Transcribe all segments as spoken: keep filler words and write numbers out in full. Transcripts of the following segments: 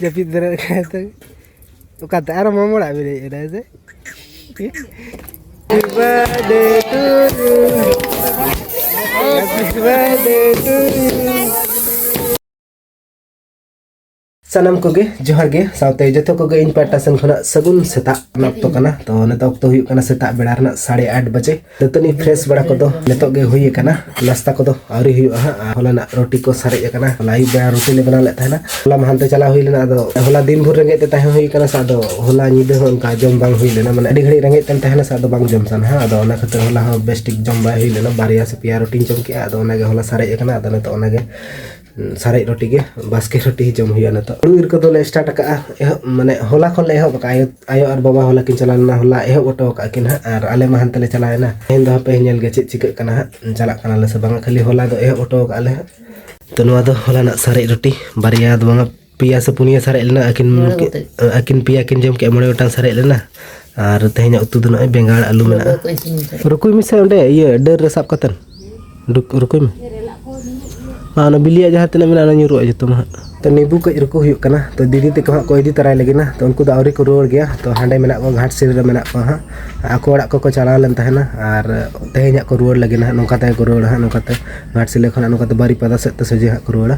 ᱡᱟᱹᱯᱤᱫ ᱵᱮᱨᱮᱫ ᱠᱟᱛᱮ ᱚᱠᱟᱛᱮ ᱟᱨᱚ ᱢᱟᱢᱚᱲᱟᱜ ᱵᱮᱨᱮᱫ ᱮᱱᱟ ᱥᱮ? Happy birthday to you. Happy birthday to you. ᱥᱟᱱᱟᱢ ᱠᱚᱜᱮ ᱡᱚᱦᱟᱨ ᱜᱮ, ᱥᱟᱶᱛᱮ ᱡᱚᱛᱚ ᱠᱚᱜᱮ ᱤᱧ ᱯᱟᱦᱴᱟ ᱥᱮᱱ ᱠᱷᱚᱱᱟᱜ ᱥᱟᱹᱜᱩᱱ ᱥᱮᱛᱟᱜ᱾ ᱚᱱᱟ ᱚᱠᱛᱚ ᱠᱟᱱᱟ, ᱛᱚ ᱱᱤᱛᱚᱜ ᱚᱠᱛᱚ ᱦᱩᱭᱩᱜ ᱠᱟᱱᱟ ᱥᱮᱛᱟᱜ ᱵᱮᱲᱟ ᱨᱮᱱᱟᱜ ᱥᱟᱲᱮ ᱟᱴ ᱵᱟᱡᱮ᱾ ᱫᱟᱹᱛᱟᱹᱱᱤ ᱯᱷᱨᱮᱥ ᱵᱟᱲᱟ ᱠᱚᱫᱚ ᱱᱤᱛᱚᱜ ᱜᱮ ᱦᱩᱭ ᱟᱠᱟᱱᱟ, ᱱᱟᱥᱛᱟ ᱠᱚᱫᱚ ᱟᱹᱣᱨᱤ ᱦᱩᱭᱩᱜᱼᱟ ᱦᱟᱸᱜ᱾ ᱟᱨ ᱦᱚᱞᱟᱱᱟᱜ ᱨᱩᱴᱤ ᱠᱚ ᱥᱟᱨᱮᱡ ᱟᱠᱟᱱᱟ, ᱦᱚᱞᱟ ᱟᱹᱭᱩᱵ ᱵᱮᱲᱟ ᱨᱩᱴᱤ ᱞᱮ ᱵᱮᱱᱟᱣ ᱞᱮᱫ ᱛᱟᱦᱮᱱᱟ᱾ ᱦᱚᱞᱟ ᱢᱟ ᱦᱟᱱᱛᱮ ᱪᱟᱞᱟᱣ ᱦᱩᱭ ᱞᱮᱱᱟ, ᱟᱫᱚ ᱦᱚᱞᱟ ᱫᱤᱱ ᱵᱷᱳᱨ ᱨᱮᱸᱜᱮᱡ ᱛᱮ ᱛᱟᱦᱮᱸ ᱦᱩᱭ ᱠᱟᱱᱟ ᱥᱮ, ᱟᱫᱚ ᱦᱚᱞᱟ ᱧᱤᱫᱟᱹ ᱦᱚᱸ ᱚᱱᱠᱟ ᱡᱚᱢ ᱵᱟᱝ ᱦᱩᱭ ᱞᱮᱱᱟ, ᱢᱟᱱᱮ ᱟᱹᱰᱤ ᱜᱷᱟᱹᱲᱤᱡ ᱨᱮᱸᱜᱮᱡ ᱛᱮᱢ ᱛᱟᱦᱮᱱᱟ ᱥᱮ, ᱟᱫᱚ ᱵᱟᱝ ᱡᱚᱢ ᱥᱟᱱᱟ ᱦᱟᱸᱜ᱾ ᱟᱫᱚ ᱚᱱᱟ ᱠᱷᱟᱹᱛᱤᱨ ᱦᱚᱞᱟ ᱦᱚᱸ ᱵᱮᱥ ᱴᱷᱤᱠ ᱡᱚᱢ ᱵᱟᱭ ᱦᱩᱭ ᱞᱮᱱᱟ, ᱵᱟᱨᱭᱟ ᱥᱮ ᱯᱮᱭᱟ ᱨᱩᱴᱤᱧ ᱡᱚᱢ ᱠᱮᱜᱼᱟ, ᱟᱫᱚ ᱚᱱᱟᱜᱮ ᱦᱚᱞᱟ ᱥᱟᱨᱮᱡ ᱟᱠᱟᱱᱟ᱾ ᱟᱫᱚ ᱱᱤᱛᱚᱜ ᱚᱱᱟᱜᱮ ᱥᱟᱨᱮᱡ ᱨᱚᱴᱤ ᱜᱮ, ᱵᱟᱥᱠᱮ ᱨᱚᱴᱤ ᱡᱚᱢ ᱦᱩᱭᱩᱜᱼᱟ ᱱᱤᱛᱚᱜ᱾ ᱦᱩᱲᱩ ᱤᱨ ᱠᱚᱫᱚᱞᱮ ᱥᱴᱟᱨᱴ ᱟᱠᱟᱜᱼᱟ, ᱮᱦᱚᱵ, ᱢᱟᱱᱮ ᱦᱚᱞᱟ ᱠᱷᱚᱱ ᱞᱮ ᱮᱦᱚᱵ ᱟᱠᱟᱜᱼᱟ᱾ ᱟᱭᱳ, ᱟᱭᱳ ᱟᱨ ᱵᱟᱵᱟ ᱦᱚᱞᱟ ᱠᱤᱱ ᱪᱟᱞᱟᱣ ᱞᱮᱱᱟ, ᱦᱚᱞᱟ ᱮᱦᱚᱵ ᱦᱚᱴᱚ ᱟᱠᱟᱜᱼᱟ ᱠᱤᱱ ᱦᱟᱸᱜ, ᱟᱨ ᱟᱞᱮ ᱢᱟ ᱦᱟᱱᱛᱮ ᱞᱮ ᱪᱟᱞᱟᱣ ᱮᱱᱟ᱾ ᱛᱮᱦᱮᱧ ᱫᱚ ᱦᱟᱯᱮ ᱧᱮᱞ ᱜᱮ ᱪᱮᱫ ᱪᱤᱠᱟᱹᱜ ᱠᱟᱱᱟ ᱦᱟᱸᱜ, ᱪᱟᱞᱟᱜ ᱠᱟᱱᱟᱞᱮ ᱥᱮ ᱵᱟᱝᱟ, ᱠᱷᱟᱹᱞᱤ ᱦᱚᱞᱟ ᱫᱚ ᱮᱦᱚᱵ ᱦᱚᱴᱚ ᱟᱠᱟᱜᱼᱟ ᱞᱮ ᱦᱟᱸᱜ᱾ ᱛᱚ ᱱᱚᱣᱟ ᱫᱚ ᱦᱚᱞᱟᱱᱟᱜ ᱥᱟᱨᱮᱡ ᱨᱚᱴᱤ, ᱵᱟᱨᱭᱟ ᱫᱚ ᱵᱟᱝᱟ, ᱯᱮᱭᱟ ᱥᱮ ᱯᱩᱱᱭᱟᱹ ᱥᱟᱨᱮᱡ ᱞᱮᱱᱟ, ᱟᱹᱠᱤᱱ ᱢᱚᱬᱮ ᱜᱚᱴᱮᱡ᱾ ᱟᱹᱠᱤᱱ ᱯᱮᱭᱟ ᱠᱤᱱ ᱡᱚᱢ ᱠᱮᱜᱼᱟ, ᱢᱚᱬᱮ ᱜᱚᱴᱟᱝ ᱥᱟᱨᱮᱡ ᱞᱮᱱᱟ᱾ ᱟᱨ ᱛᱮᱦᱮᱧᱟᱜ ᱩᱛᱩ ᱫᱚ ᱱᱚᱜᱼᱚᱭ ᱵᱮᱸᱜᱟᱲ, ᱟᱹᱞᱩ ᱢᱮᱱᱟᱜᱼᱟ᱾ ᱨᱩᱠᱩᱭ ᱢᱮᱥᱮ ᱚᱸᱰᱮ, ᱤᱭᱟᱹ, ᱰᱟᱹᱨ ᱨᱮ ᱥᱟᱵ ᱠᱟᱛᱮᱱ᱾ ᱨᱩᱠ-, ᱨᱩᱠᱩᱭ ᱢᱮ᱾ ᱟᱨ ᱚᱱᱟ ᱵᱤᱞᱤᱭᱟᱜ ᱡᱟᱦᱟᱸ ᱛᱤᱱᱟᱹᱜ ᱢᱮᱱᱟᱜᱼᱟ, ᱚᱱᱟ ᱧᱩᱨᱩᱜᱼᱟ ᱡᱚᱛᱚ ᱢᱟ ᱦᱟᱸᱜ᱾ ᱛᱚ, ᱱᱤᱵᱩ ᱠᱟᱹᱡ ᱨᱩᱠᱩ ᱦᱩᱭᱩᱜ ᱠᱟᱱᱟ᱾ ᱛᱚ, ᱫᱤᱫᱤ ᱛᱟᱠᱚ ᱦᱟᱸᱜ ᱠᱚ ᱤᱫᱤ ᱛᱟᱨᱟᱭ ᱞᱟᱹᱜᱤᱫ ᱱᱟ᱾ ᱛᱚ, ᱩᱱᱠᱩ ᱫᱚ ᱟᱹᱣᱨᱤ ᱠᱚ ᱨᱩᱣᱟᱹᱲ ᱜᱮᱭᱟ᱾ ᱛᱚ, ᱦᱟᱸᱰᱮ ᱢᱮᱱᱟᱜ ᱠᱚᱣᱟ, ᱜᱷᱟᱴᱥᱤᱞᱟᱹ ᱨᱮ ᱢᱮᱱᱟᱜ ᱠᱚᱣᱟ ᱦᱟᱸᱜ᱾ ᱟᱠᱚ ᱚᱲᱟᱜ ᱠᱚᱠᱚ ᱪᱟᱞᱟᱣ ᱞᱮᱱ ᱛᱟᱦᱮᱱᱟ᱾ ᱟᱨ ᱛᱮᱦᱮᱧ ᱦᱟᱸᱜ ᱠᱚ ᱨᱩᱣᱟᱹᱲ ᱞᱟᱹᱜᱤᱫ ᱱᱟᱦᱟᱜ᱾ ᱱᱚᱝᱠᱟ ᱛᱮᱜᱮ ᱠᱚ ᱨᱩᱣᱟᱹᱲᱟ ᱦᱟᱸᱜ, ᱱᱚᱝᱠᱟ ᱛᱮ ᱜᱷᱟᱴᱥᱤᱞᱟᱹ ᱠᱷᱚᱱᱟᱜ ᱱᱚᱝᱠᱟ ᱛᱮ ᱵᱟᱨᱤᱯᱟᱫᱟ ᱥᱮᱫ ᱛᱮ ᱥᱚᱡᱷᱮ ᱦᱟᱸᱜ ᱠᱚ ᱨᱩᱣᱟᱹᱲᱟ᱾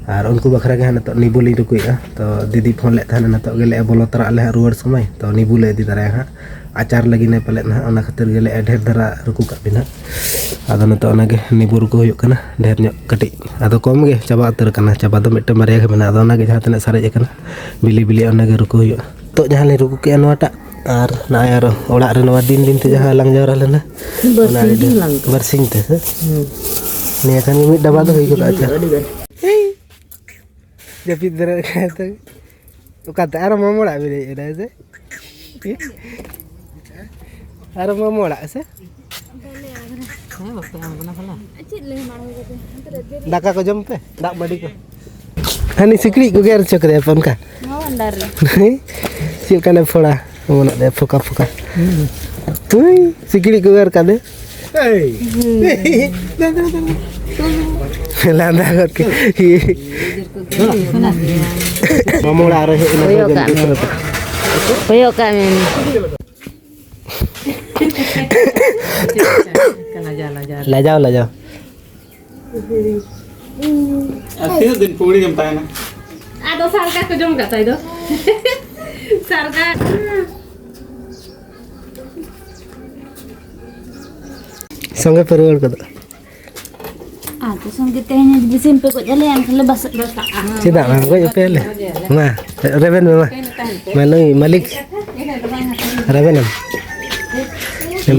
ᱟᱨ ᱩᱱᱠᱩ ᱵᱟᱠᱷᱨᱟ ᱜᱮ ᱦᱟᱸᱜ ᱱᱤᱛᱚᱜ ᱱᱤᱵᱩ ᱞᱤᱧ ᱨᱩᱠᱩᱭᱮᱫᱼᱟ᱾ ᱛᱚ, ᱫᱤᱫᱤ ᱯᱷᱳᱱ ᱞᱮᱫ ᱛᱟᱦᱮᱱᱟ, ᱱᱤᱛᱚᱜ ᱜᱮᱞᱮ ᱵᱚᱞᱚ ᱛᱚᱨᱟᱜ ᱟᱞᱮ ᱦᱟᱸᱜ ᱨᱩᱣᱟᱹᱲ ᱥᱚᱢᱚᱭ᱾ ᱛᱚ, ᱱᱤᱵᱩ ᱞᱮ ᱤᱫᱤ ᱛᱟᱨᱟᱭᱟ ᱦᱟᱸᱜ᱾ ᱟᱪᱟᱨ ᱞᱟᱹᱜᱤᱫ ᱮ ᱯᱟᱞᱮᱫ ᱱᱟᱦᱟᱜ, ᱚᱱᱟ ᱠᱷᱟᱹᱛᱤᱨ ᱜᱮᱞᱮ ᱰᱷᱮᱨ ᱫᱷᱟᱨᱟ ᱨᱩᱠᱩ ᱠᱟᱜ ᱵᱤᱱᱟ᱾ ᱟᱫᱚ ᱱᱤᱛᱚᱜ ᱚᱱᱟᱜᱮ ᱱᱤᱵᱩ ᱨᱩᱠᱩ ᱦᱩᱭᱩᱜ ᱠᱟᱱᱟ, ᱰᱷᱮᱨ ᱧᱚᱜ ᱠᱟᱹᱴᱤᱡ᱾ ᱟᱫᱚ ᱠᱚᱢ ᱜᱮ ᱪᱟᱵᱟ ᱩᱛᱟᱹᱨ ᱟᱠᱟᱱᱟ, ᱪᱟᱵᱟ ᱫᱚ ᱢᱤᱫᱴᱮᱱ ᱵᱟᱨᱭᱟ ᱜᱮ ᱢᱮᱱᱟᱜᱼᱟ᱾ ᱟᱫᱚ ᱚᱱᱟᱜᱮ ᱡᱟᱦᱟᱸ ᱛᱤᱱᱟᱹᱜ ᱥᱟᱨᱮᱡ ᱟᱠᱟᱱᱟ, ᱵᱤᱞᱤ ᱵᱤᱞᱤ, ᱚᱱᱟᱜᱮ ᱨᱩᱠᱩ ᱦᱩᱭᱩᱜᱼᱟ᱾ ᱱᱤᱛᱚᱜ ᱡᱟᱦᱟᱸ ᱞᱤᱧ ᱨᱩᱠᱩ ᱠᱮᱜᱼᱟ ᱱᱚᱣᱟᱴᱟᱜ, ᱟᱨ ᱱᱚᱜᱼᱚᱭ ᱟᱨᱚ ᱚᱲᱟᱜ ᱨᱮ ᱱᱚᱣᱟ ᱫᱤᱱ ᱫᱤᱱ ᱛᱮ ᱡᱟᱦᱟᱸ ᱦᱟᱞᱟᱝ ᱡᱟᱣᱨᱟ ᱞᱮᱱᱟ, ᱚᱱᱟ ᱵᱟᱨᱥᱤᱧ ᱟᱹᱰᱤ ᱰᱷᱮᱨ᱾ ᱦᱟᱞᱟᱝ ᱠᱟᱜᱼᱟ᱾ ᱵᱟᱨᱥᱤᱧ ᱛᱮ ᱥᱮ? ᱦᱩᱸ᱾ ᱱᱤᱭᱟᱹ ᱠᱷᱟᱱ ᱜᱮ ᱢᱤᱫ ᱰᱟᱵᱟ ᱫᱚ ᱦᱩᱭ ᱜᱚᱫᱚᱜᱼᱟ᱾ ᱟᱪᱪᱷᱟ᱾ ᱟᱹᱰᱤ ᱜᱟᱱ᱾ ᱡᱟᱹᱯᱤᱫ ᱵᱮᱨᱮᱫ ᱠᱟᱛᱮ ᱛᱮ ᱚᱠᱟᱛᱮ ᱟᱨᱚ ᱢᱟᱢᱚ ᱚᱲᱟᱜ ᱵᱮᱱ ᱦᱮᱡ ᱮᱱᱟ ᱥᱮ? ᱟᱨᱚ ᱢᱟᱢᱚ ᱚᱲᱟᱜ ᱥᱮ? ᱦᱮᱸ, ᱵᱟᱯᱮ ᱮᱢ ᱠᱟᱱᱟ ᱯᱟᱞᱮ? ᱪᱮᱫ ᱞᱟᱹᱭ ᱢᱟᱲᱟᱝ ᱠᱟᱛᱮ? ᱦᱟᱱᱛᱮ ᱨᱮ ᱫᱮᱨᱤ᱾ ᱫᱟᱠᱟ ᱠᱚ ᱡᱚᱢ ᱯᱮ, ᱫᱟᱜ ᱢᱟᱹᱰᱤ ᱠᱚ᱾ ᱦᱟᱹᱱᱤ ᱥᱤᱠᱲᱤᱡ ᱠᱚ ᱜᱮᱨ ᱦᱚᱪᱚ ᱠᱮᱫᱮᱭᱟ ᱯᱮ ᱚᱱᱠᱟ? ᱱᱚᱣᱟ ᱵᱷᱟᱱᱰᱟᱨ ᱨᱮ᱾ ᱪᱮᱫ ᱞᱮᱠᱟᱱᱮ ᱯᱷᱚᱲᱟ? ᱚᱢᱚᱱᱚᱜ ᱫᱚ ᱯᱷᱚᱠᱟ ᱯᱷᱚᱠᱟ᱾ ᱦᱩᱸ᱾ ᱛᱩᱭ, ᱥᱤᱠᱲᱤᱡ ᱠᱚ ᱜᱮᱨ ᱠᱟᱫᱮ᱾ ᱮᱭ᱾ ᱦᱩᱸ᱾ ᱞᱟᱸᱫᱟ ᱜᱚᱫ ᱠᱮᱫ᱾ ᱢᱟᱢᱚ ᱚᱲᱟᱜ ᱨᱮ ᱦᱮᱡ ᱮᱱᱟ᱾ ᱠᱚᱭᱚᱜ ᱠᱟᱜ ᱢᱮ᱾ ᱠᱚᱭᱚᱜ ᱠᱟᱜ ᱢᱮ᱾ ᱞᱟᱡᱟᱣ, ᱞᱟᱡᱟᱣ᱾ ᱟᱨ ᱛᱤᱱᱟᱹᱜ ᱫᱤᱱ ᱯᱩᱜᱲᱤ ᱜᱮᱢ ᱛᱟᱦᱮᱱᱟ? ᱟᱫᱚ ᱥᱟᱨᱜᱟ ᱠᱚ ᱡᱚᱢ ᱠᱟᱜ ᱛᱟᱭ ᱫᱚ᱾ ᱥᱟᱨᱜᱟ᱾ ᱥᱚᱸᱜᱮ ᱯᱮ ᱨᱩᱣᱟᱹᱲ ᱜᱚᱫᱚᱜᱼᱟ᱾ ᱟᱫᱚ ᱥᱚᱸᱜᱮ ᱛᱮᱦᱮᱧ ᱡᱩᱫᱤ ᱥᱤᱢ ᱯᱮ ᱜᱚᱡ ᱟᱞᱮᱭᱟ, ᱮᱱᱠᱷᱟᱱ ᱞᱮ ᱵᱟᱥᱟᱜ ᱜᱚᱫᱚᱜᱼᱟ᱾ ᱪᱮᱫᱟᱜ ᱵᱟᱝ ᱜᱚᱡ ᱟᱯᱮᱭᱟᱞᱮ? ᱢᱟ, ᱨᱮᱵᱮᱱ ᱢᱮ, ᱢᱟ᱾ ᱢᱟ, ᱱᱩᱭ ᱢᱟᱹᱞᱤᱠ, ᱨᱮᱵᱮᱱᱟᱢ᱾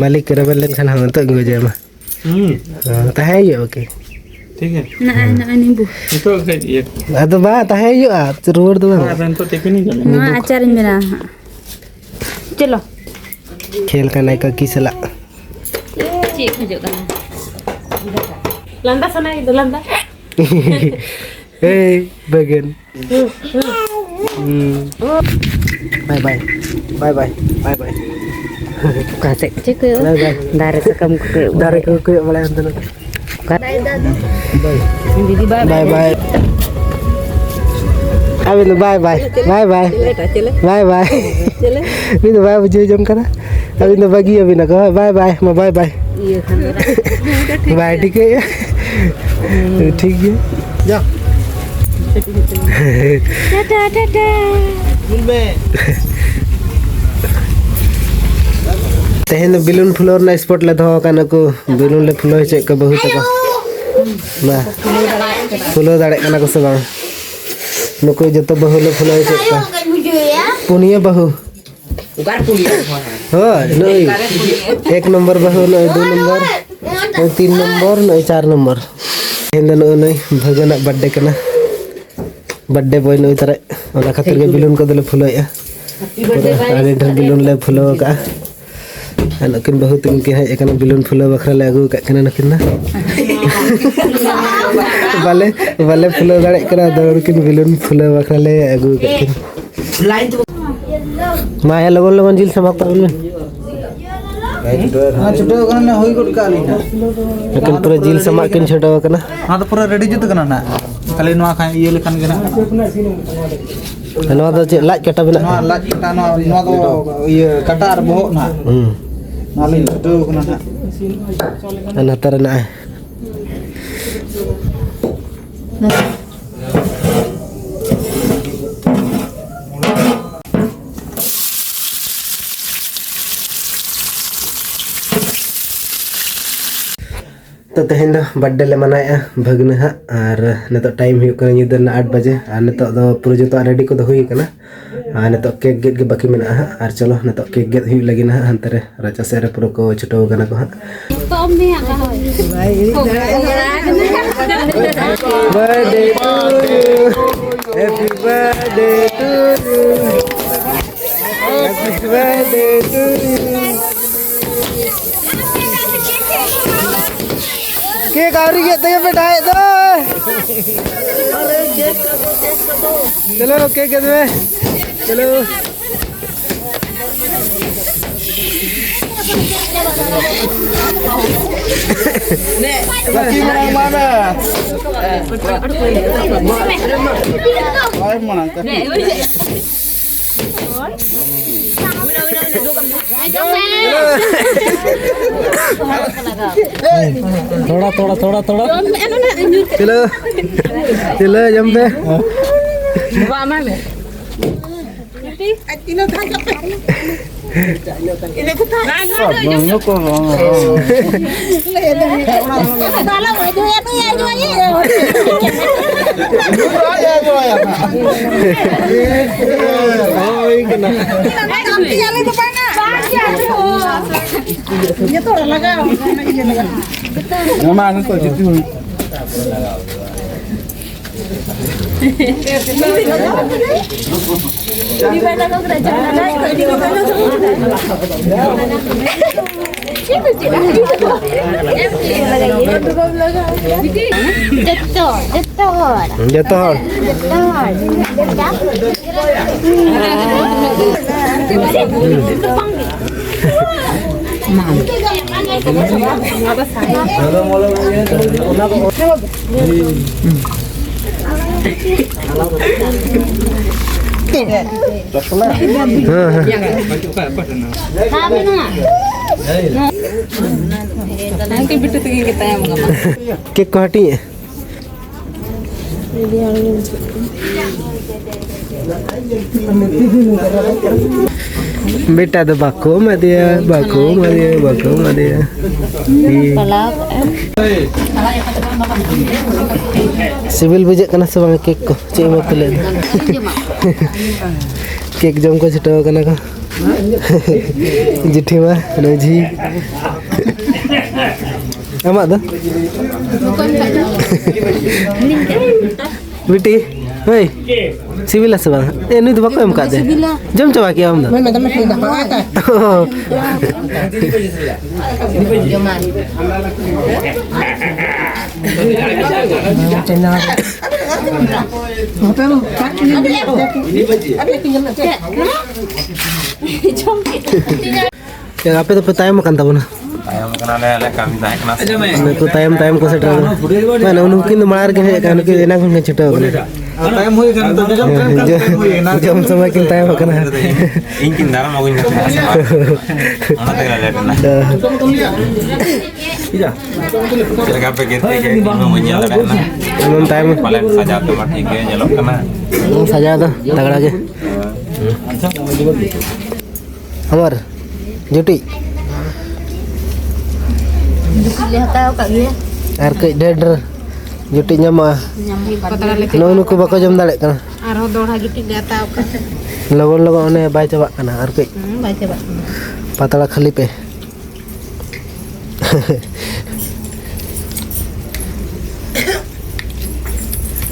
ᱢᱟᱹᱞᱤᱠ ᱨᱮᱵᱮᱱ ᱞᱮᱱᱠᱷᱟᱱ ᱦᱚᱸ ᱱᱤᱛᱚᱜ ᱜᱮ ᱜᱚᱡᱮ ᱢᱟ᱾ ᱦᱩᱸ᱾ ᱦᱮᱸ, ᱛᱟᱦᱮᱸ ᱦᱩᱭᱩᱜᱼᱟ, ᱳᱠᱮ᱾ ᱴᱷᱤᱠ ᱜᱮᱭᱟ᱾ ᱱᱚᱜᱼᱚᱭ, ᱱᱚᱜᱼᱚᱭ ᱱᱤᱵᱩ᱾ ᱱᱤᱛᱚᱜ ᱠᱟᱹᱡ ᱤᱭᱟᱹ᱾ ᱟᱫᱚ ᱵᱟᱝ, ᱛᱟᱦᱮᱸ ᱦᱩᱭᱩᱜᱼᱟ, ᱨᱩᱣᱟᱹᱲ ᱫᱚ ᱵᱟᱝ᱾ ᱟᱨ ᱱᱤᱛᱚᱜ ᱴᱤᱯᱷᱤᱱᱤᱧ ᱡᱚᱢᱮᱫ᱾ ᱱᱚᱣᱟ ᱱᱤᱵᱩ᱾ ᱟᱪᱟᱨᱤᱧ ᱵᱮᱱᱟᱣᱟ ᱦᱟᱸᱜ᱾ ᱪᱚᱞᱚ᱾ ᱠᱷᱮᱞ ᱠᱟᱱᱟᱭ ᱠᱟᱹᱠᱤ ᱥᱟᱞᱟᱜ᱾ ᱪᱮᱫ ᱠᱷᱚᱡᱚᱜ ᱠᱟᱱᱟ? ᱞᱟᱸᱫᱟ ᱥᱟᱱᱟᱭᱮᱫ ᱫᱚ ᱞᱟᱸᱫᱟ᱾ ᱮᱭ, ᱵᱟᱹᱜᱟᱹᱱ᱾ ᱦᱩᱸ᱾ ᱵᱟᱭ ᱵᱟᱭ, ᱵᱟᱭ ᱵᱟᱭ, ᱵᱟᱭ ᱵᱟᱭ᱾ ᱚᱠᱟ ᱥᱮᱫ ᱪᱮᱫ ᱠᱚ ᱦᱩᱭᱩᱜᱼᱟ? ᱵᱟᱭ ᱵᱟᱭ᱾ ᱫᱟᱨᱮ ᱥᱟᱠᱟᱢ ᱠᱚ ᱠᱚᱭᱚᱜ ᱫᱟᱨᱮ ᱠᱚ ᱠᱚᱭᱚᱜ ᱵᱟᱲᱟᱭᱟ ᱚᱱᱛᱮ ᱱᱚᱛᱮ᱾ ᱚᱠᱟ ᱫᱤᱫᱤ ᱵᱟᱭ ᱵᱟᱭ ᱵᱟᱭ᱾ ᱵᱟᱭ᱾ ᱟᱵᱮᱱ ᱫᱚ ᱵᱟᱭ ᱵᱟᱭ, ᱵᱟᱭ ᱵᱟᱭ᱾ ᱪᱮᱞᱮ ᱴᱟ ᱪᱮᱞᱮ? ᱵᱟᱭ ᱵᱟᱭ᱾ ᱪᱮᱞᱮ? ᱩᱱᱤ ᱫᱚ ᱵᱟᱭ ᱵᱩᱡᱷᱟᱹᱣ ᱡᱚᱝ ᱠᱟᱱᱟ᱾ ᱟᱹᱵᱤᱱ ᱫᱚ ᱵᱟᱹᱜᱤᱭᱟᱵᱤᱱ ᱟᱠᱚ, ᱦᱳᱭ, ᱵᱟᱭ ᱵᱟᱭ, ᱢᱟ ᱵᱟᱭ ᱵᱟᱭ᱾ ᱤᱭᱟᱹ ᱠᱷᱟᱱ ᱫᱚ᱾ ᱵᱟᱭ ᱴᱷᱤᱠᱟᱹᱭᱮᱫᱼᱟ᱾ ᱴᱷᱤᱠ ᱜᱮᱭᱟ᱾ ᱡᱟ᱾ ᱴᱟᱴᱟ, ᱴᱟᱴᱟ᱾ ᱧᱮᱞ ᱢᱮ᱾ ᱛᱮᱦᱮᱧ ᱫᱚ ᱵᱮᱞᱩᱱ ᱯᱷᱩᱞᱟᱹᱣ ᱨᱮᱱᱟᱜ ᱥᱯᱚᱴ ᱞᱮ ᱫᱚᱦᱚ ᱟᱠᱟᱫ, ᱱᱩᱠᱩ ᱵᱮᱞᱩᱱ ᱞᱮ ᱯᱷᱩᱞᱟᱹᱣ ᱦᱚᱪᱚᱭᱮᱫ ᱠᱚᱣᱟ ᱵᱟᱹᱦᱩ ᱛᱟᱠᱚ᱾ ᱢᱟ᱾ ᱯᱷᱩᱞᱟᱹᱣ ᱫᱟᱲᱮᱭᱟᱜ ᱠᱟᱱᱟ ᱠᱚ ᱥᱮ ᱵᱟᱝ? ᱱᱩᱠᱩ ᱡᱚᱛᱚ ᱵᱟᱹᱦᱩ ᱞᱮ ᱯᱷᱩᱞᱟᱹᱣ ᱦᱚᱪᱚᱭᱮᱫ ᱠᱚᱣᱟ᱾ ᱯᱩᱱᱭᱟᱹ ᱵᱟᱹᱦᱩ᱾ ᱚᱠᱟᱨᱮ ᱯᱩᱱᱭᱟᱹ? ᱦᱳᱭ, ᱱᱩᱭ ᱮᱠ ᱱᱚᱢᱵᱚᱨ ᱵᱟᱹᱦᱩ, ᱱᱩᱭ ᱫᱩ ᱱᱚᱢᱵᱚᱨ, ᱱᱩᱭ ᱛᱤᱱ ᱱᱚᱢᱵᱚᱨ, ᱱᱩᱭ ᱪᱟᱨ ᱱᱚᱢᱵᱚᱨ᱾ ᱛᱮᱦᱮᱧ ᱫᱚ ᱱᱩᱜᱼᱩ ᱱᱩᱭ ᱵᱷᱟᱹᱜᱟᱹᱱᱟᱜ ᱵᱟᱨᱛᱷᱰᱮ ᱠᱟᱱᱟ᱾ ᱵᱟᱨᱛᱷᱰᱮ ᱵᱚᱭ ᱱᱩᱭ ᱛᱟᱨᱮ᱾ ᱚᱱᱟ ᱠᱷᱟᱹᱛᱤᱨ ᱜᱮ ᱵᱮᱞᱩᱱ ᱠᱚᱫᱚᱞᱮ ᱯᱷᱩᱞᱟᱹᱣᱮᱫᱼᱟ᱾ ᱯᱩᱨᱟᱹ ᱟᱹᱰᱤ ᱰᱷᱮᱨ ᱵᱮᱞᱩᱱ ᱞᱮ ᱯᱷᱩᱞᱟᱹᱣ ᱟᱠᱟᱫᱼᱟ᱾ ᱟᱨ ᱱᱩᱠᱤᱱ ᱵᱟᱹᱦᱩ ᱛᱟᱹᱠᱤᱱ ᱠᱤᱱ ᱦᱮᱡ ᱟᱠᱟᱱᱟ, ᱵᱮᱞᱩᱱ ᱯᱷᱩᱞᱟᱹᱣ ᱵᱟᱠᱷᱨᱟ ᱞᱮ ᱟᱹᱜᱩ ᱟᱠᱟᱫ ᱠᱤᱱᱟ ᱱᱩᱠᱤᱱ ᱫᱚ᱾ ᱵᱟᱞᱮ, ᱵᱟᱞᱮ ᱯᱷᱩᱞᱟᱹᱣ ᱫᱟᱲᱮᱭᱟᱜ ᱠᱟᱱᱟ, ᱟᱫᱚ ᱱᱩᱠᱤᱱ ᱵᱮᱞᱩᱱ ᱯᱷᱩᱞᱟᱹᱣ ᱵᱟᱠᱷᱨᱟ ᱞᱮ ᱟᱹᱜᱩ ᱟᱠᱟᱫ ᱠᱤᱱᱟ᱾ ᱢᱟ ᱭᱟ, ᱞᱚᱜᱚᱱ ᱞᱚᱜᱚᱱ ᱡᱤᱞ ᱥᱟᱢᱟᱜ ᱛᱟᱵᱚᱱ ᱵᱮᱱ᱾ ᱦᱮᱸ, ᱪᱷᱩᱴᱟᱹᱣ ᱠᱟᱱᱟ ᱞᱮ, ᱦᱩᱭ ᱜᱚᱫ ᱠᱟᱜᱼᱟ ᱞᱤᱧ ᱦᱟᱸᱜ᱾ ᱮᱠᱮᱱ ᱯᱩᱨᱟᱹ ᱡᱤᱞ ᱥᱟᱢᱟᱜ ᱠᱤᱱ ᱪᱷᱩᱴᱟᱹᱣ ᱠᱟᱱᱟ᱾ ᱱᱚᱣᱟ ᱫᱚ ᱯᱩᱨᱟᱹ ᱨᱮᱰᱤ ᱡᱩᱛ ᱠᱟᱱᱟ ᱱᱟᱜ, ᱠᱷᱟᱹᱞᱤ ᱱᱚᱣᱟ ᱠᱷᱟᱱ ᱤᱭᱟᱹ ᱞᱮᱠᱷᱟᱱ ᱜᱮ ᱱᱟᱜ᱾ ᱱᱚᱣᱟ ᱫᱚ ᱪᱮᱫ ᱞᱟᱡ ᱠᱟᱴᱟ ᱢᱮᱱᱟᱜ? ᱱᱚᱣᱟ ᱞᱟᱡ ᱠᱟᱴᱟ, ᱱᱚᱣᱟ, ᱱᱚᱣᱟ ᱫᱚ ᱤᱭᱟᱹ ᱠᱟᱴᱟ ᱟᱨ ᱵᱚᱦᱚᱜ ᱱᱟᱜ᱾ ᱦᱩᱸ᱾ ᱱᱚᱣᱟ ᱞᱤᱧ ᱪᱷᱩᱴᱟᱹᱣ ᱠᱟᱱᱟ ᱱᱟᱜ᱾ ᱟᱨ ᱱᱚᱛᱮ ᱨᱮ ᱱᱟᱜᱼᱟᱭ᱾ ᱛᱚ ᱛᱮᱦᱮᱧ ᱫᱚ ᱵᱟᱨᱛᱷᱰᱮ ᱞᱮ ᱢᱟᱱᱟᱣᱮᱫᱼᱟ ᱵᱷᱟᱹᱜᱽᱱᱟᱹ ᱦᱟᱸᱜ, ᱟᱨ ᱱᱤᱛᱚᱜ ᱴᱟᱭᱤᱢ ᱦᱩᱭᱩᱜ ᱠᱟᱱᱟ ᱧᱤᱫᱟᱹ ᱨᱮᱱᱟᱜ ᱟᱴ ᱵᱟᱡᱮ, ᱟᱨ ᱱᱤᱛᱚᱜ ᱫᱚ ᱯᱩᱨᱟᱹ ᱡᱚᱛᱚᱣᱟᱜ ᱨᱮᱰᱤ ᱠᱚᱫᱚ ᱦᱩᱭ ᱠᱟᱱᱟ, ᱟᱨ ᱱᱤᱛᱚᱜ ᱠᱮᱠ ᱜᱮᱫ ᱜᱮ ᱵᱟᱹᱠᱤ ᱢᱮᱱᱟᱜᱼᱟ ᱦᱟᱸᱜ᱾ ᱟᱨ ᱪᱚᱞᱚ ᱱᱤᱛᱚᱜ ᱠᱮᱠ ᱜᱮᱫ ᱦᱩᱭᱩᱜ ᱞᱟᱹᱜᱤᱫ ᱦᱟᱸᱜ, ᱦᱟᱱᱛᱮ ᱨᱮ ᱨᱟᱪᱟ ᱥᱮᱫ ᱨᱮ ᱯᱩᱨᱟᱹ ᱠᱚ ᱪᱷᱩᱴᱟᱹᱣ ᱠᱟᱱᱟ ᱠᱚ ᱦᱟᱸᱜ᱾ Birthday to you. Happy birthday to you. Happy birthday to you. Cake ᱟᱹᱣᱨᱤ ᱜᱮᱫ ᱛᱮᱜᱮ ᱯᱮ ᱰᱟᱦᱮᱫ ᱫᱚ᱾ ᱪᱚᱞᱚ, cake ᱜᱮᱫ ᱢᱮ᱾ ᱪᱚᱞᱚ᱾ ᱵᱟᱹᱠᱤ ᱢᱟᱲᱟᱝ ᱢᱟ ᱢᱮ᱾ ᱵᱟᱭ ᱢᱟᱲᱟᱝ ᱠᱟᱱᱟ᱾ ᱛᱷᱚᱲᱟ, ᱛᱷᱚᱲᱟ, ᱛᱷᱚᱲᱟ, ᱛᱷᱚᱲᱟ᱾ ᱪᱚᱞᱚ, ᱪᱚᱞᱚ, ᱡᱚᱢ ᱯᱮ᱾ ᱡᱚᱛᱚ, ᱡᱚᱛᱚ ᱦᱚᱲ᱾ ᱡᱚᱛᱚ ᱦᱚᱲ᱾ ᱡᱚᱛᱚ ᱦᱚᱲ᱾ ᱦᱮᱸ, ᱦᱮᱸ᱾ ᱠᱮᱠ ᱠᱚ ᱦᱟᱹᱴᱤᱧᱮᱜᱼᱟ᱾ ᱵᱮᱴᱟ ᱫᱚ ᱵᱟᱠᱚ ᱮᱢᱟᱫᱮᱭᱟ, ᱵᱟᱠᱚ ᱮᱢᱟᱫᱮᱭᱟ, ᱵᱟᱠᱚ ᱮᱢᱟᱫᱮᱭᱟ᱾ ᱥᱤᱵᱤᱞ ᱵᱩᱡᱷᱟᱹᱜ ᱠᱟᱱᱟ ᱥᱮ ᱵᱟᱝ ᱠᱮᱠ ᱠᱚ? ᱪᱮᱫ ᱮᱢ ᱩᱛᱩ ᱞᱮᱫᱟ? ᱠᱮᱠ ᱡᱚᱢ ᱠᱚ ᱪᱷᱩᱴᱟᱹᱣ ᱠᱟᱱᱟ ᱠᱚ᱾ ᱡᱤᱴᱷᱤᱢᱟ, ᱨᱟᱹᱡᱷᱤ᱾ ᱟᱢᱟᱜ ᱫᱚ? ᱵᱤᱴᱤ, ᱦᱳᱭ, ᱥᱤᱵᱤᱞᱟ ᱥᱮ ᱵᱟᱝ? ᱮ, ᱱᱩᱭ ᱫᱚ ᱵᱟᱠᱚ ᱮᱢ ᱠᱟᱫ ᱫᱮ᱾ ᱥᱤᱵᱤᱞᱟ᱾ ᱡᱚᱢ ᱪᱟᱵᱟ ᱠᱮᱜᱼᱟᱢ ᱟᱢ ᱫᱚ? ᱢᱮ, ᱢᱮ, ᱫᱚᱢᱮ ᱥᱤᱵᱤᱞᱟ᱾ ᱟᱯᱮ ᱫᱚᱯᱮ ᱛᱟᱭᱚᱢ ᱟᱠᱟᱱ ᱛᱟᱵᱚᱱᱟ᱾ ᱛᱟᱭᱚᱢ ᱠᱟᱱᱟᱞᱮ, ᱟᱞᱮ ᱠᱟᱹᱢᱤ ᱛᱟᱦᱮᱸ ᱠᱟᱱᱟ ᱥᱮ᱾ ᱱᱩᱠᱩ ᱛᱟᱭᱚᱢ ᱛᱟᱭᱚᱢ ᱠᱚ ᱥᱮᱴᱮᱨ ᱟᱠᱟᱱᱟ᱾ ᱢᱟᱱᱮ, ᱩᱱᱠᱩ ᱠᱤᱱ ᱫᱚ ᱢᱟᱲᱟᱝ ᱨᱮᱠᱤᱱ ᱦᱮᱡ ᱟᱠᱟᱱᱟ, ᱱᱩᱠᱤᱱ ᱮᱱᱟᱝ ᱠᱷᱚᱱ ᱠᱤᱱ ᱪᱷᱩᱴᱟᱹᱣ ᱟᱠᱟᱱᱟ᱾ ᱛᱟᱭᱚᱢ ᱦᱩᱭ ᱟᱠᱟᱱᱟ, ᱛᱚ ᱡᱚᱢ ᱦᱮᱸ, ᱴᱟᱭᱤᱢ ᱡᱚ-, ᱦᱩᱭ ᱮᱱᱟ᱾ ᱡᱚᱢ ᱥᱚᱢᱚᱭ ᱠᱤᱱ ᱛᱟᱭᱚᱢ ᱟᱠᱟᱱᱟ᱾ ᱤᱧ ᱠᱤᱱ ᱫᱟᱨᱟᱢ ᱟᱹᱜᱩᱧ ᱠᱟᱱ ᱛᱟᱦᱮᱸᱱᱟ᱾ ᱚᱱᱟ ᱛᱮᱜᱮ ᱞᱮ ᱞᱮᱴ ᱮᱱᱟ᱾ ᱦᱮᱸ᱾ ᱪᱮᱫ ᱞᱮᱠᱟ ᱯᱮ ᱜᱮᱫ ᱠᱮᱫ? ᱤᱧ ᱢᱟ ᱵᱟᱹᱧ ᱧᱮᱞ ᱫᱟᱲᱮᱭᱟᱜ ᱠᱟᱱᱟ᱾ ᱟᱢᱮᱢ ᱛᱟᱭᱚᱢ᱾ ᱯᱟᱞᱮᱱ ᱥᱟᱡᱟᱣ ᱛᱟᱢᱟ, ᱴᱷᱤᱠ ᱜᱮ ᱧᱮᱞᱚᱜ ᱠᱟᱱᱟ᱾ ᱥᱟᱡᱟᱣ ᱫᱚ ᱛᱟᱜᱲᱟ ᱜᱮ᱾ ᱟᱢᱟᱨ ᱡᱩᱴᱤ᱾ ᱡᱩᱴᱤ ᱞᱮ ᱦᱟᱛᱟᱣ ᱟᱠᱟᱫ ᱜᱮᱭᱟ᱾ ᱟᱨ ᱠᱟᱹᱡ ᱰᱷᱮᱨ ᱰᱷᱮᱨ ᱡᱩᱴᱤ ᱧᱟᱢᱚᱜᱼᱟ᱾ ᱧᱟᱢ ᱦᱩᱭᱩᱜ ᱠᱟᱱᱟ᱾ ᱯᱟᱛᱲᱟ ᱞᱮ ᱱᱩᱜᱼᱩ ᱱᱩᱠᱩ ᱵᱟᱠᱚ ᱡᱚᱢ ᱫᱟᱲᱮᱭᱟᱜ ᱠᱟᱱᱟ᱾ ᱟᱨᱦᱚᱸ ᱫᱚᱦᱲᱟ ᱡᱩᱴᱤ ᱞᱮ ᱦᱟᱛᱟᱣ ᱟᱠᱟᱫ᱾ ᱞᱚᱜᱚᱱ ᱞᱚᱜᱚᱱ ᱚᱱᱮ ᱵᱟᱭ ᱪᱟᱵᱟᱜ ᱠᱟᱱᱟ, ᱟᱨ ᱠᱟᱹᱡ ᱦᱩᱸ, ᱵᱟᱭ ᱪᱟᱵᱟᱜ ᱠᱟᱱᱟ᱾ ᱯᱟᱛᱲᱟ ᱠᱷᱟᱹᱞᱤ ᱯᱮ᱾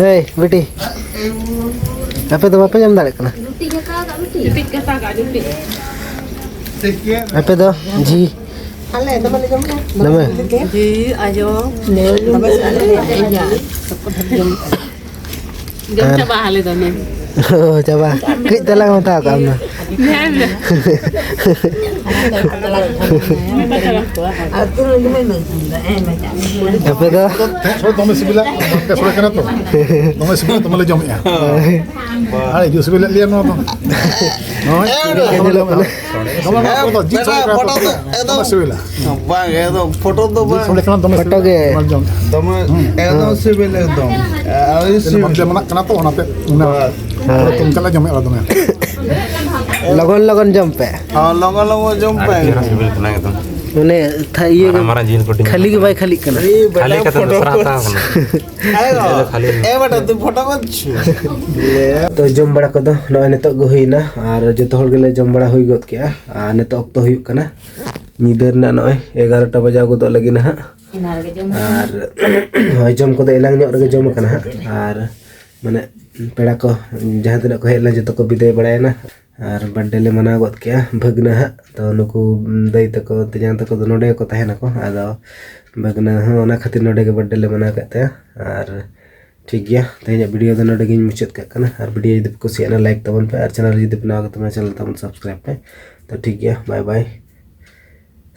ᱮᱭ ᱵᱤᱴᱤ, ᱟᱯᱮ ᱫᱚ ᱵᱟᱯᱮ ᱡᱚᱢ ᱫᱟᱲᱮᱭᱟᱜ ᱠᱟᱱᱟ? ᱨᱩᱴᱤ ᱜᱷᱟᱴᱟ ᱠᱟᱜ, ᱨᱩᱴᱤ᱾ ᱟᱯᱮ ᱫᱚ ᱡᱷᱤ? ᱟᱞᱮ ᱫᱚᱢᱮ ᱞᱮ ᱡᱚᱢ ᱠᱮᱫᱟ᱾ ᱫᱚᱢᱮ? ᱡᱷᱤ, ᱟᱭᱳ, ᱫᱚᱢᱮ ᱥᱤᱵᱤᱞ ᱠᱮᱫᱟ᱾ ᱤᱧ ᱦᱚᱸ᱾ ᱡᱚᱢ ᱟᱨ ᱪᱟᱵᱟ ᱟᱞᱮ ᱫᱚ ᱱᱮ᱾ ᱚ, ᱪᱟᱵᱟ᱾ ᱠᱟᱹᱡ ᱛᱟᱞᱟᱝ ᱮᱢ ᱦᱟᱛᱟᱣ ᱠᱟᱜᱼᱟ ᱟᱢ ᱫᱚ᱾ ᱟᱯᱮ ᱫᱚ? ᱦᱮᱸ, ᱥᱚᱲᱮ ᱫᱚᱢᱮ ᱥᱤᱵᱤᱞᱟ᱾ ᱵᱟᱥᱠᱮ ᱥᱚᱲᱮ ᱠᱟᱱᱟ ᱛᱚ᱾ ᱫᱚᱢᱮ ᱥᱤᱵᱤᱞᱟ, ᱫᱚᱢᱮ ᱞᱮ ᱡᱚᱢᱮᱜᱼᱟ᱾ ᱟᱨ ᱦᱤᱡᱩᱜ ᱥᱤᱵᱤᱞᱮᱫ ᱞᱮᱭᱟ ᱱᱚᱣᱟ ᱫᱚ᱾ ᱱᱚᱜᱼᱚᱭ ᱧᱮᱞᱚᱜ ᱠᱟᱱᱟ᱾ ᱫᱚᱢᱮ ᱵᱟᱥᱠᱮ ᱫᱚ ᱡᱤᱞ ᱥᱚᱲᱮ ᱠᱟᱱᱟ ᱛᱚ᱾ ᱯᱷᱳᱴᱳ ᱫᱚ ᱮᱠᱫᱚᱢ ᱫᱚᱢᱮ ᱥᱤᱵᱤᱞᱟ᱾ ᱵᱟᱝ, ᱮᱠᱫᱚᱢ ᱯᱷᱳᱴᱳ ᱫᱚ ᱡᱤᱞ ᱵᱟᱝ᱾ ᱥᱚᱲᱮ ᱠᱟᱱᱟ ᱫᱚᱢᱮ ᱯᱷᱳᱴᱳ ᱥᱤᱵᱤᱞᱟ᱾ ᱜᱮ᱾ ᱫᱚᱢᱮ ᱡᱚᱢ᱾ ᱫᱚᱢᱮ ᱦᱩᱸ᱾ ᱮᱠᱫᱚᱢ ᱥᱤᱵᱤᱞ ᱮᱠᱫᱚᱢ᱾ ᱟᱹᱰᱤ ᱥᱤᱵᱤᱞ᱾ ᱵᱟᱯᱞᱟ ᱢᱟᱱᱟᱜ ᱠᱟᱱᱟ ᱛᱚ, ᱚᱱᱟᱛᱮ ᱚᱱᱟ ᱦᱳᱭ᱾ ᱯᱷᱳᱴᱳ ᱛᱩᱞ ᱠᱟᱛᱮ ᱞᱮ ᱡᱚᱢᱮᱫᱼᱟ ᱫᱚᱢᱮ᱾ ᱞᱚᱜᱚᱱ ᱞᱚᱜᱚᱱ ᱡᱚᱢ ᱯᱮ᱾ ᱦᱚᱸ, ᱞᱚᱜᱚᱱ ᱞᱚᱜᱚᱱ ᱡᱚᱢ ᱯᱮ᱾ ᱟᱹᱰᱤ ᱪᱮᱦᱨᱟ ᱥᱤᱵᱤᱞ ᱠᱟᱱᱟ ᱮᱠᱫᱚᱢ᱾ ᱢᱟᱱᱮ ᱛᱷᱟ-, ᱤᱭᱟᱹ ᱢᱟᱨᱟᱝ ᱢᱟᱨᱟᱝ ᱡᱤᱞ ᱠᱚ ᱴᱤᱢ ᱠᱷᱟᱹᱞᱤ ᱜᱮ ᱠᱟᱱᱟ᱾ ᱵᱟᱭ ᱠᱷᱟᱹᱞᱤᱜ ᱠᱟᱱᱟ᱾ ᱮᱭ ᱵᱮᱴᱟ ᱠᱷᱟᱹᱞᱤ ᱠᱟᱛᱮ ᱯᱷᱳᱴᱳ ᱫᱚᱥᱨᱟ ᱠᱚ᱾ ᱦᱟᱛᱟᱣ ᱠᱟᱱᱟ᱾ ᱮ ᱵᱟᱵᱟ, ᱱᱤᱭᱟᱹ ᱫᱚ ᱠᱷᱟᱹᱞᱤ ᱮ ᱵᱮᱴᱟ, ᱛᱩ ᱯᱷᱳᱴᱳ ᱢᱚᱛ ᱪᱷᱩ᱾ ᱛᱚ, ᱡᱚᱢ ᱵᱟᱲᱟ ᱠᱚᱫᱚ ᱱᱚᱜᱼᱚᱭ ᱱᱤᱛᱚᱜ ᱜᱮ ᱦᱩᱭᱱᱟ ᱟᱨ ᱡᱚᱛᱚ ᱦᱚᱲ ᱜᱮᱞᱮ ᱡᱚᱢ ᱵᱟᱲᱟ ᱦᱩᱭ ᱜᱚᱫ ᱠᱮᱜᱼᱟ᱾ ᱟᱨ ᱱᱤᱛᱚᱜ ᱚᱠᱛᱚ ᱦᱩᱭᱩᱜ ᱠᱟᱱᱟ ᱧᱤᱫᱟᱹ ᱨᱮᱱᱟᱜ ᱱᱚᱜᱼᱚᱭ ᱮᱜᱟᱨᱚᱴᱟ ᱵᱟᱡᱟᱣ ᱜᱚᱫᱚᱜ ᱞᱟᱹᱜᱤᱫ ᱱᱟᱦᱟᱜ᱾ ᱮᱱᱟᱝ ᱨᱮᱜᱮ ᱡᱚᱢ ᱟᱨ ᱦᱳᱭ, ᱡᱚᱢ ᱠᱚᱫᱚ ᱮᱱᱟᱝ ᱧᱚᱜ ᱨᱮᱜᱮ ᱡᱚᱢ ᱟᱠᱟᱱᱟ ᱦᱟᱸᱜ᱾ ᱟᱨ ᱢᱟᱱᱮ ᱯᱮᱲᱟ ᱠᱚ ᱡᱟᱦᱟᱸ ᱛᱤᱱᱟᱹᱜ ᱠᱚ ᱦᱮᱡ ᱞᱮᱱᱟ, ᱡᱚᱛᱚ ᱠᱚ ᱵᱤᱫᱟᱹᱭ ᱵᱟᱲᱟᱭᱮᱱᱟ᱾ ᱟᱨ ᱵᱟᱨᱛᱷᱰᱮ ᱞᱮ ᱢᱟᱱᱟᱣ ᱜᱚᱫ ᱠᱮᱜᱼᱟ ᱵᱷᱟᱹᱜᱽᱱᱟᱹ ᱦᱟᱸᱜ᱾ ᱛᱚ, ᱱᱩᱠᱩ ᱫᱟᱹᱭ ᱛᱟᱠᱚ, ᱛᱮᱧᱟᱝ ᱛᱟᱠᱚ ᱫᱚ ᱱᱚᱰᱮ ᱜᱮᱠᱚ ᱛᱟᱦᱮᱱᱟᱠᱚ᱾ ᱟᱫᱚ ᱵᱷᱟᱹᱜᱽᱱᱟᱹ ᱦᱚᱸ ᱚᱱᱟ ᱠᱷᱟᱹᱛᱤᱨ ᱱᱚᱰᱮ ᱜᱮ ᱵᱟᱨᱛᱷᱰᱮ ᱞᱮ ᱢᱟᱱᱟᱣ ᱠᱮᱫ ᱛᱟᱭᱟ᱾ ᱟᱨ ᱴᱷᱤᱠ ᱜᱮᱭᱟ, ᱛᱮᱦᱮᱧᱟᱜ ᱵᱷᱤᱰᱤᱭᱳ ᱫᱚ ᱱᱚᱰᱮ ᱜᱤᱧ ᱢᱩᱪᱟᱹᱫ ᱠᱟᱜ ᱠᱟᱱᱟ᱾ ᱟᱨ ᱵᱷᱤᱰᱤᱭᱳ ᱡᱩᱫᱤ ᱯᱮ ᱠᱩᱥᱤᱭᱟᱜᱼᱟ, ᱞᱟᱭᱤᱠ ᱛᱟᱵᱚᱱ ᱯᱮ, ᱟᱨ ᱪᱮᱱᱮᱞ ᱡᱩᱫᱤ ᱯᱮ ᱱᱟᱣᱟ ᱜᱮ ᱛᱟᱵᱚᱱᱟ, ᱪᱮᱱᱮᱞ ᱛᱟᱵᱚᱱ ᱥᱟᱵᱥᱠᱨᱟᱭᱤᱵᱽ ᱯᱮ᱾ ᱛᱚ ᱴᱷᱤᱠ ᱜᱮᱭᱟ, ᱵᱟᱭ ᱵᱟᱭ,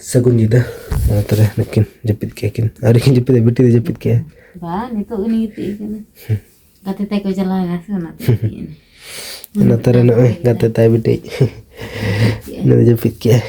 ᱥᱟᱹᱜᱩᱱ ᱧᱤᱫᱟᱹ᱾ ᱚᱱᱟ ᱛᱚᱨᱮ ᱱᱩᱠᱤᱱ ᱡᱟᱹᱯᱤᱫ ᱠᱮᱜᱼᱟ ᱠᱤᱱ, ᱟᱹᱣᱨᱤ ᱠᱤᱱ ᱡᱟᱹᱯᱤᱫᱟ, ᱵᱤᱴᱤ ᱫᱚ ᱡᱟᱹᱯᱤᱫ ᱠᱮᱜᱼᱟᱭ᱾ ᱵᱟ, ᱱᱤᱛᱚᱜ ᱩᱱᱤ ᱜᱤᱛᱤᱡ ᱠᱟᱱᱟ᱾ ᱜᱟᱛᱮ ᱛᱟᱭ ᱠᱚ ᱪᱟᱞᱟᱣ ᱮᱱᱟ ᱥᱮ, ᱚᱱᱟᱛᱮ ᱜᱤᱛᱤᱡ ᱮᱱᱟ᱾ ᱚᱱᱟ ᱛᱚᱨᱮ ᱱᱚᱜᱼᱚᱭ ᱜᱟᱛᱮ ᱛᱟᱭ ᱵᱤᱴᱤ᱾ ᱜᱤᱛᱤᱡ ᱮᱱᱟ᱾ ᱩᱱᱤ ᱫᱚ ᱡᱟᱹᱯᱤᱫ ᱠᱮᱜᱼᱟᱭ᱾